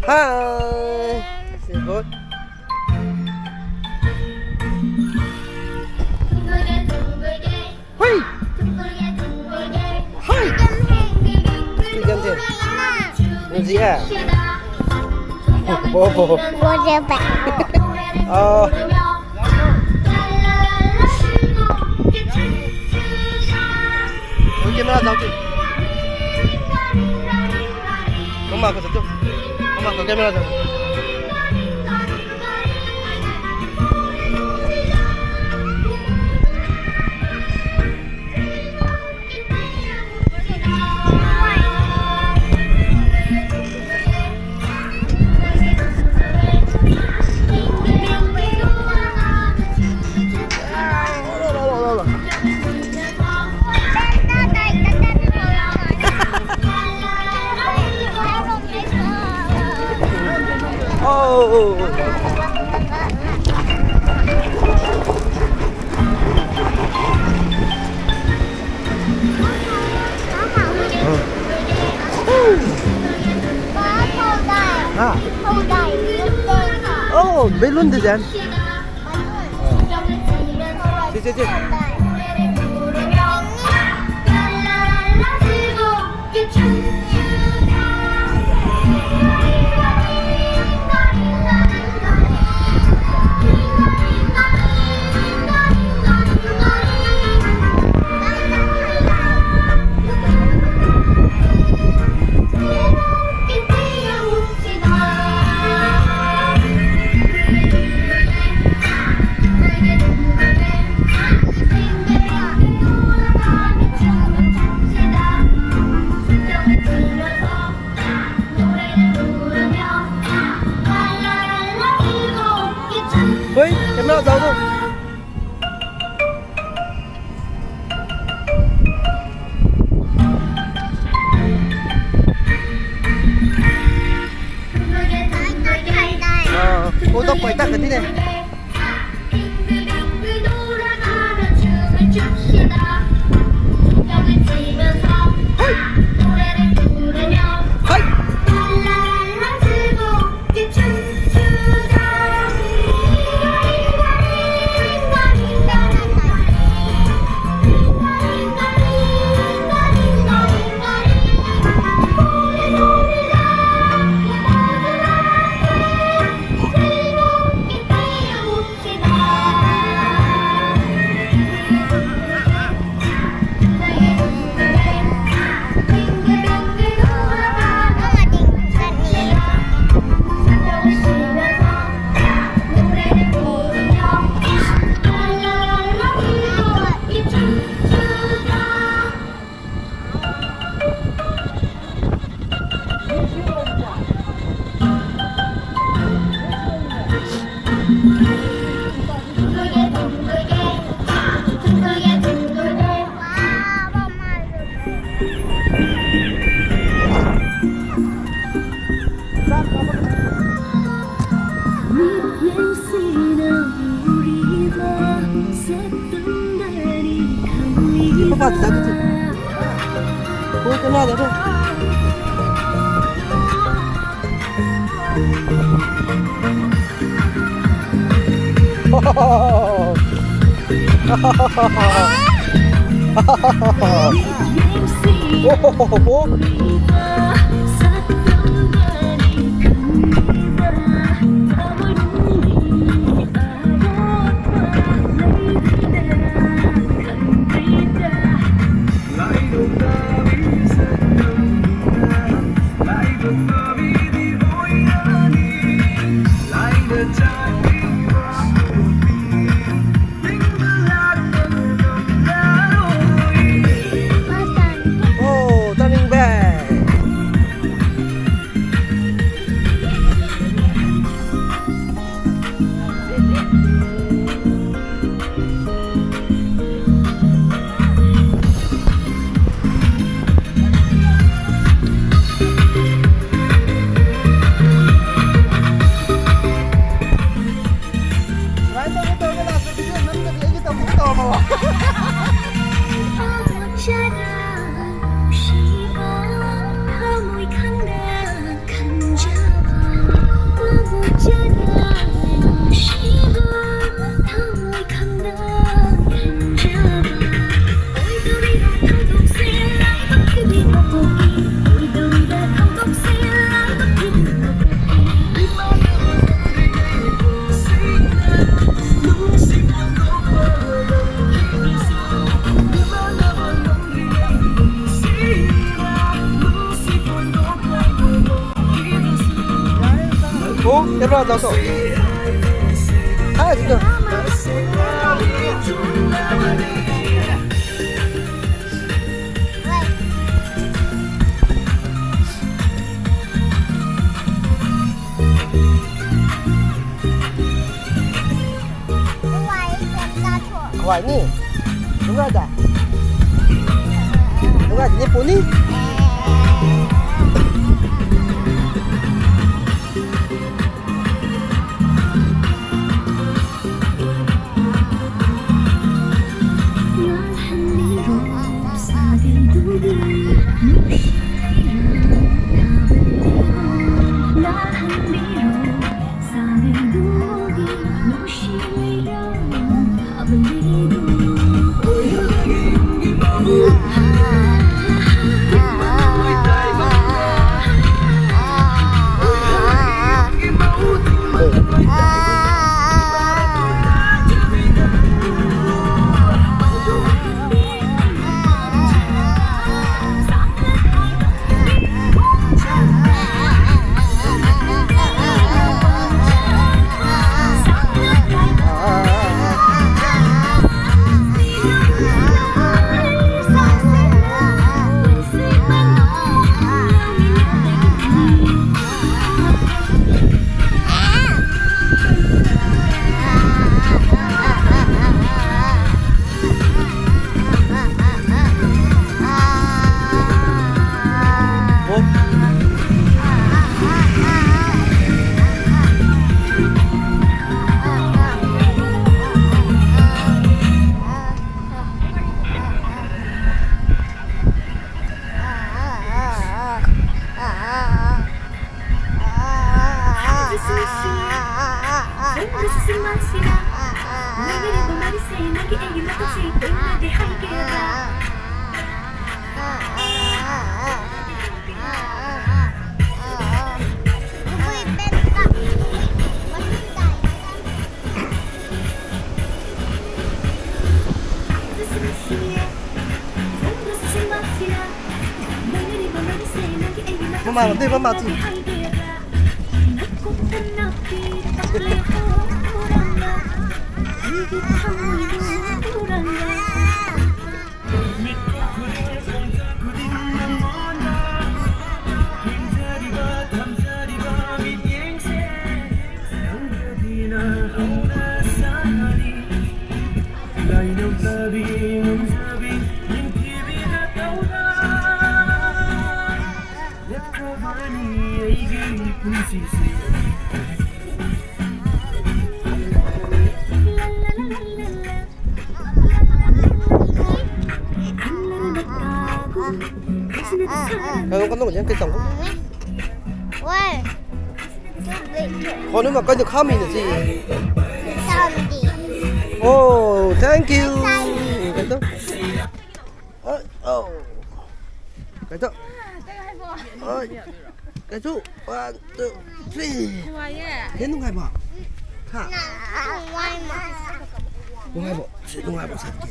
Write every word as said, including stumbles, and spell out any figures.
Hi. Say hi. Hey. Hi. Student hai. Nunzi hai. Oh. Oh. Camera zau tu. Mama khou zau tu. Mama khou camera zau. Oh. Ha. Oh, balloon design. Chi, chi, chi. Hui, camera zau tu. Ah, oh, tabui tak ka ti ne. Hai. Hai. Oh, turning back. Camera zauc tho. Hai, zauc tho. Kawai ni. Nungai ta. Nungai ta ni puni. Mama, mama, mama, mama. Kanu kanu yang kai tang. Why? Kanu ma kai khami na si. Sandy. Oh, thank you. Sandy. Kai tu. Oh, oh. Kai tu. Oi. Kai tu. One, two, three. Nuai e. Hei nungai ba? Ha? Nuai ma. Nungai ba? Si nungai ba sa ki.